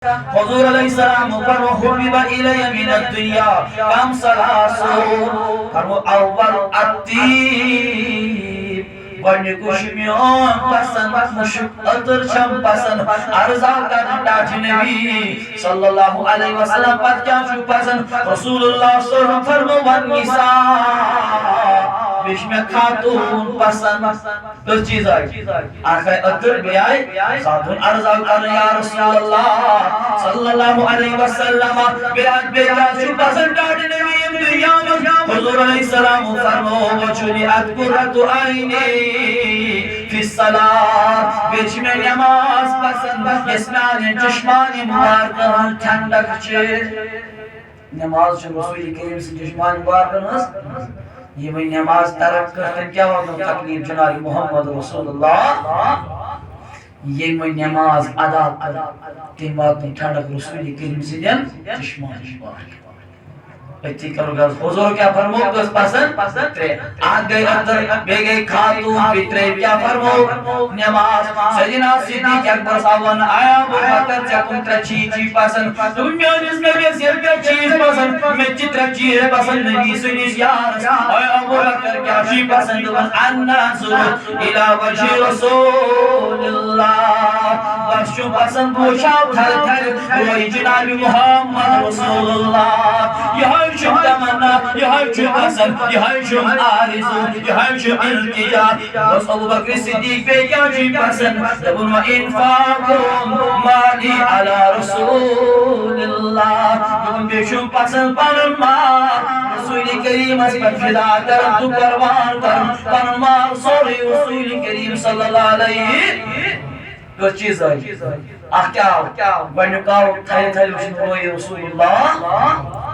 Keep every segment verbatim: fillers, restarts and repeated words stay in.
حضور علیہ السلام فرمو، "حبب الی من الدنیا کم ثلاثون"، فرمو، "اول الطیب"، گۄڈنیُکُے چھُ میون پسند مُشُک عطر چھم پسند، عرض آو کرنہٕ ٹاٹھہِ نبی صلی اللہ علیہ وسلم، پتہٕ کیٛاہ چھُ پسند؟ رسول اللہ صلی اللہ علیہ وسلم فرمو، "والنساء"، بیٚیہِ چھِ مےٚ خاتوٗن پسند۔ کٔژ چیٖز آیہِ؟ اکھ آیہِ عطر، بیٚیہِ آیہِ خاتوٗن۔ عرض آو کرنہٕ، یا رسول اللہ صلی اللہ علیہ وسلم، بیٚیہِ آیہِ، بیٚیہِ کیٛاہ چھُ پسند ٹاٹھہِ نبی ییٚمہِ دُنیا منٛز؟ حضور علیہ السلام فرمو، "وجعلت قرۃ عینی فی الصلاۃ"، بیٚیہِ چھِ مےٚ نماز پسند، یۄس میانٮ۪ن چشمانِ مبارکن ہٕنٛز ٹھنڈک چھِ۔ نماز چھِ رسول کریم سٕنٛدِ چشمانِ مبارکن ہٕنٛز۔ یِمے نماز ترک کٔر، تٔمۍ کیٛاہ واتنٲو تکلیف جناب محمد رسول اللہ؟ ییٚمہِ نماز ادا کٔر، تٔمۍ واتنٲو ٹھنڈک رسول کریم سٕنٛدٮ۪ن چشمانِ مبارکن۔ أتھی کرو گز حضور کیٛاہ فرمو، کٔژ پسند؟ ترٛےٚ۔ اکھ گٔے عطر، بیٚیہِ گٔے خاتوٗن، بیٚیہِ ترٛیٚیِم کیٛاہ فرمو؟ نماز۔ سیدنا صدیق اکبرس آو وننہٕ، "اے ابو بکر، ژےٚ کٕم ترٛےٚ چیٖز چھی پسند؟" دوٚپُن، "میٲنِس نبیَس ییٚلہِ ترٛےٚ چیٖز پسند، مےٚ تہِ چھِ ترٛےٚ چیٖز پسند نبی سٕنٛدِس یارس۔" "اے ابو بکر، کیٛاہ چھی پسند؟" دوٚپُن، "النظر الی وجہ رسول اللہ"، بس چھُ پسند بہٕ وٕچھِ ہا تھل تھل روے جناب محمد رسول اللہ۔ یہے چھُ تمنا، یہے چھُ پسند، یہے چھُ آرزو، یہے چھُ التجا۔ بس ابو بکر صدیق، بیٚیہِ کیٛاہ چھُے پسند؟ دوٚپُن، "وانفاق مالی علی رسول اللہ"، دوٚپُن، "بیٚیہِ چھُم پسند پنُن مال رسول کریمس پٮ۪ٹھ فدا کرُن تہٕ قربان کرُن، پنُن مال سورُے رسول کریم صلی اللہ علیہ"۔ کٔژ چیٖز آیہِ؟ اکھ کیٛاہ آو؟ گۄڈٕنیُک آو تھلہِ تھلہِ وٕچھُن روے رسول اللہ،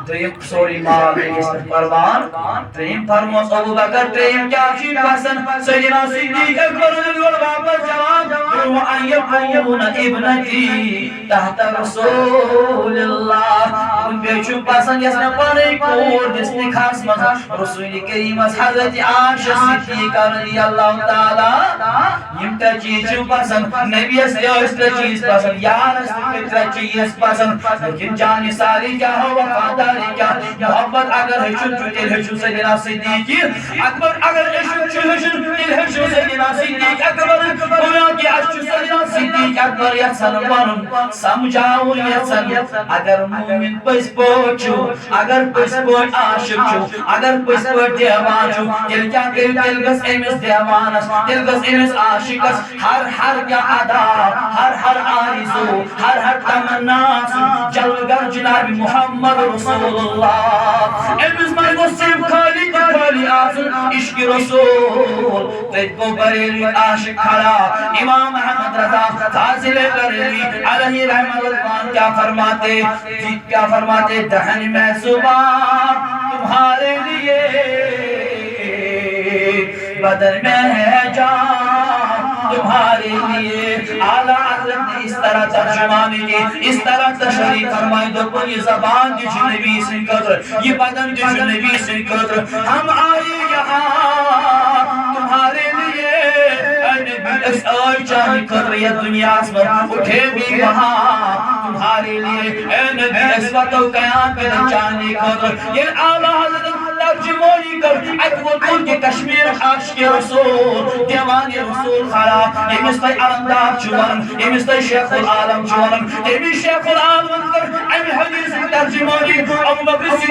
دوٚیِم سورُے مال بیٚیِس پٮ۪ٹھ قربان، ترٛیٚیِم فرموس ابو بکر، ترٛیٚیِم کیٛاہ چھُے پسند؟ سیدنا صدیق اکبر دِیُن واپس جواب، دوٚپُن، "وان یکون ابنتی تحت رسول اللہ"، دوٚپُن، "بیٚیہِ چھُم پسند یۄس مےٚ پنٕنۍ کوٗر دِژ نکاحس منٛز رسول کریمس حضرت عائشہ صدیقہ رضی اللہ تعالیٰ، یِم ترٛےٚ چیٖز چھِ پسند، نبیَس تہِ ٲسۍ ترٛےٚ چیٖز پسند، یارس تہِ چھِ ترٛےٚ چیٖز پسند، لیکن جان نثاری کیٛاہ ہو، وفاداری کیٛاہ، محبت اگر ہیٚچھُن چھُ، تیٚلہِ ہیٚچھِو سیدنا صدیق اکبر، اگر ہیٚچھُن چھُ ہیٚچھُن، تیٚلہِ ہیٚچھِو سیدنا صدیق اکبر، گویا کہِ اَسہِ چھُ سیدنا صدیق اکبر یژھان وَنُن، سمجھاوُن یژھان، اگر مومن پٔزۍ پٲٹھۍ چھُ، اگر پٔزۍ پٲٹھۍ عاشق چھُ، اگر پٔزۍ پٲٹھۍ دیوان چھُ، تیٚلہِ کیٛاہ کٔرِو؟ تیٚلہِ گٔژھ أمِس دیوانس، تیٚلہِ گٔژھ أمِس عاشقس ہر ہر کیٛاہ ادا، ہر ہر آرزو، ہر ہر تمنا آسُن جلوٕ گر جناب محمد رسول اللہ۔ أمِس منٛز گوٚژھ صرف خٲلی تہٕ خٲلی آسُن عشق رسول۔ تٔتھۍ گوٚو بریلوی عاشق کھڑا، امام احمد رضا فاضل بریلوی علیہ رحمۃ اللہ کیا فرماتے؟ جی، کیا فرماتے؟ دہن میں زبان تمہارے لیے، بدن میں ہے جان تمہارے لیے۔ اعلیٰ حضرت نے اس طرح ترجمانی کی، اس طرح تشریح فرمائی، دوٚپُن، یہِ زبان تہِ چھِ نبی سٕنٛدِ خٲطرٕ، یہِ بدن تہِ چھُ نبی سٕنٛدِ خٲطرٕ۔ ہم آئے یہاں تمہارے لیے، اے نبی، أسۍ آے چانہِ خٲطرٕ یتھ دُنیاہس منٛز، اٹھے بھی وہاں تمہارے لیے، اے نبی، أسۍ وتو قیامت تہِ چانہِ خٲطرٕ۔ ییٚلہِ اعلیٰ حضرت ترجمٲنی کٔر، اتہِ ووت کُن تہِ کشمیر عاشق رسول، دیوان رسول خراب، ییٚمِس تُہۍ علمدار چھِو ونان، ییٚمِس تُہۍ شیخ العالم چھِو ونان، تٔمِس شیخ العالمن کٔر امہِ حدیثٕچ ترجمٲنی۔ ابو بکر صدیق